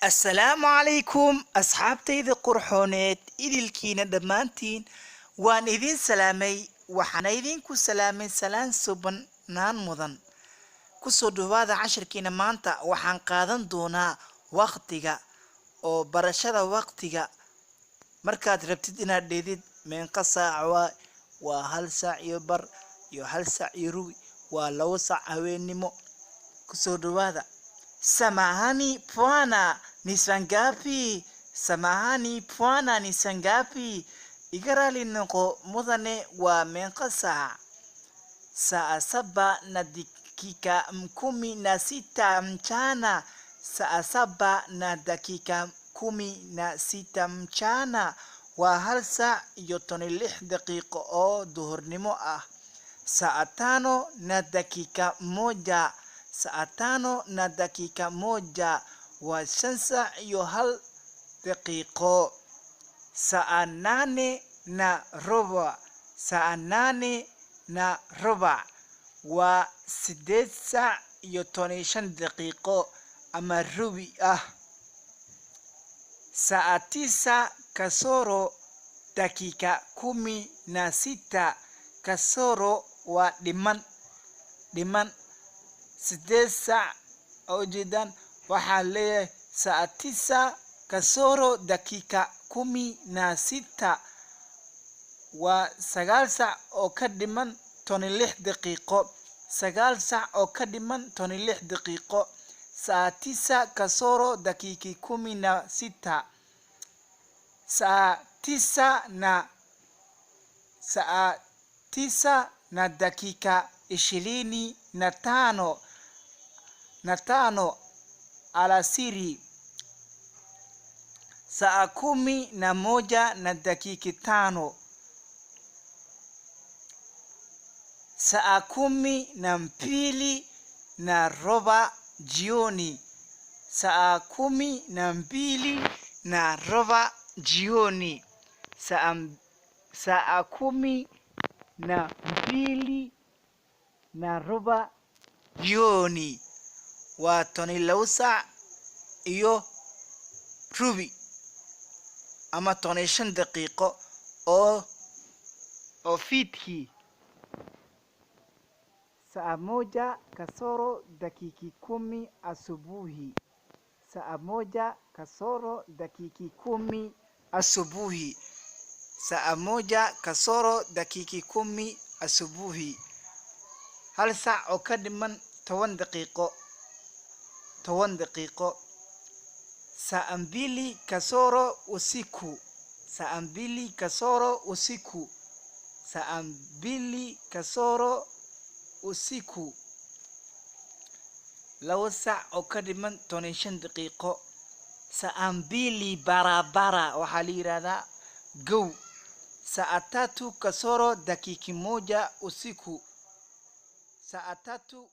Assalaamu calaykum asxaabtayda qurxooneed, idilkiina dhammaantiin waan idin salaamay. Waxaana idinku salaamay salaan subanaan mudan. Kusoo dhawaada cashirkiina. Maanta waxaan qaadan doonaa waqtiga oo barashada waqtiga. Markaad rabtid inaad dheedid meeqa saac waa 1 saac iyo bar iyo 1 saac iyo rubi, waa 2 saac haweennimo. Kusoo dhawaada. Samahani bwana, ni saa ngapi? Samahani bwana, ni saa ngapi? Iga raali noqo mudane, waa meeqa saac? Saa 7 na dakika 16 mchana. Saa 7 na dakika 16 mchana waa 1 saac iyo 16 daqiiqo oo duhurnimo ah. Saa 5 na dakika 1. Saa 5 na dakika 1 waa 5 saac iyo 1 daqiiqo. Saa 8 na rubuc. Saa 8 na rubac waa 8 saac iyo 15 daqiiqo ama rubi ah. Saa 9 kasoro dakika 16. Kasoro waa dhiman, dhiman. 8 saac oo ujeedaan waxaa leeyahay saa 9 kasoro dakika 16 waa 9 saac oo ka dhiman 16 daqiiqo. 9 saac oo ka dhiman 16 daqiiqo. Saa 9 kasoro dakika 16. Saa 9 na saa 9 na dakika 25 na 5 alasiri. Saa 11 na dakika 5. Saa 12:15 jioni. Saa 12:15 jioni. Saa 12:15 jioni waa 12 saac iyo rubi ama 15 daqiiqo oo fiidkii. Saa 1 kasoro dakika 10 asubuhi. Saa 1 kasoro dakika 10 asubuhi. Saa 1 kasoro dakika 10 asubuhi, 1 saac oo ka dhiman 10 daqiiqo, 10 daqiiqo. Saa 2 kasoro usiku. Saa 2 kasoro usiku. Saa 2 kasoro usiku, 2 saac oo ka dhiman 15 daqiiqo. Saa 2 barabara waxaa la yidhahdaa gow. Saa 3 kasoro dakika 1 usiku. Saa 3.